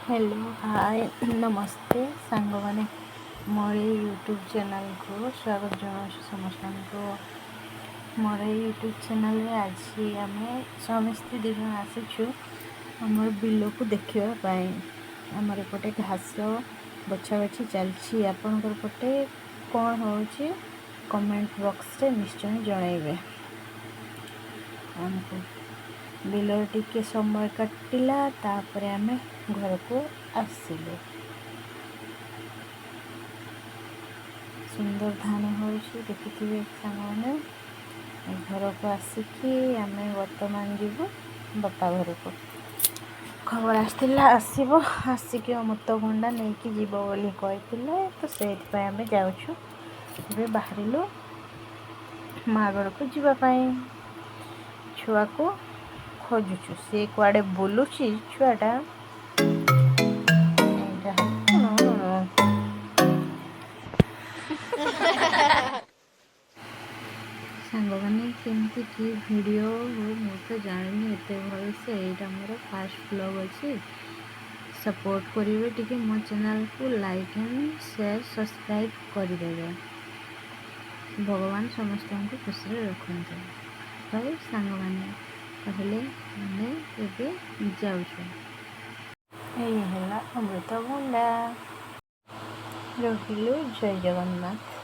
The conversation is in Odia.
ହ୍ୟାଲୋ, ହାଏ, ନମସ୍ତେ ସାଙ୍ଗମାନେ। ମୋର ଏଇ ୟୁଟ୍ୟୁବ୍ ଚ୍ୟାନେଲ୍କୁ ସ୍ୱାଗତ ଜଣାଉଛି ସମସ୍ତଙ୍କୁ। ମୋର ଏଇ ୟୁଟ୍ୟୁବ୍ ଚ୍ୟାନେଲ୍ରେ ଆଜି ଆମେ ସ୍ୱାମୀ ସ୍ତ୍ରୀ ଦୁଇ ଜଣ ଆସିଛୁ ଆମର ବିଲକୁ ଦେଖିବା ପାଇଁ। ଆମର ଏପଟେ ଘାସ ବଛା ବଛି ଚାଲିଛି। ଆପଣଙ୍କର ପଟେ କ'ଣ ହେଉଛି, କମେଣ୍ଟ ବକ୍ସରେ ନିଶ୍ଚୟ ଜଣାଇବେ ଆମକୁ। ବିଲରେ ଟିକେ ସମୟ କାଟିଲା, ତାପରେ ଆମେ ଘରକୁ ଆସିଲୁ। ସୁନ୍ଦର ଧାନ ହେଉଛି, ଦେଖିଥିବେ ସାଙ୍ଗମାନେ। ଘରକୁ ଆସିକି ଆମେ ବର୍ତ୍ତମାନ ଯିବୁ ବାପା ଘରକୁ। ଖବର ଆସିଥିଲା ଆସିବ, ଆସିକି ଅମୃତଭଣ୍ଡା ନେଇକି ଯିବ ବୋଲି କହିଥିଲେ, ତ ସେଇଥିପାଇଁ ଆମେ ଯାଉଛୁ। ଏବେ ବାହାରିଲୁ ମା ଘରକୁ ଯିବା ପାଇଁ। ଛୁଆକୁ ଖୋଜୁଛୁ, ସେ କୁଆଡ଼େ ବୁଲୁଛି ଛୁଆଟା। ଏଇଟା କ'ଣ? ସାଙ୍ଗମାନେ, କେମିତି କି ଭିଡ଼ିଓ ହଉ, ମୁଁ ତ ଜାଣିନି ଏତେ ଭଲସେ। ଏଇଟା ମୋର ଫାଷ୍ଟ ବ୍ଲଗ୍ ଅଛି। ସପୋର୍ଟ କରିବେ ଟିକେ ମୋ ଚ୍ୟାନେଲ୍କୁ, ଲାଇକ୍ ଆଣ୍ଡ ସେୟାର, ସବସ୍କ୍ରାଇବ୍ କରିଦେବେ। ଭଗବାନ ସମସ୍ତଙ୍କୁ ଖୁସିରେ ରଖନ୍ତୁ। ହଉ ସାଙ୍ଗମାନେ, କହିଲେ ଆମେ ଏବେ ଯାଉଛୁ। ଏଇ ହେଲା ଅମୃତଭଣ୍ଡା। ରହିଲୁ, ଜୟ ଜଗନ୍ନାଥ।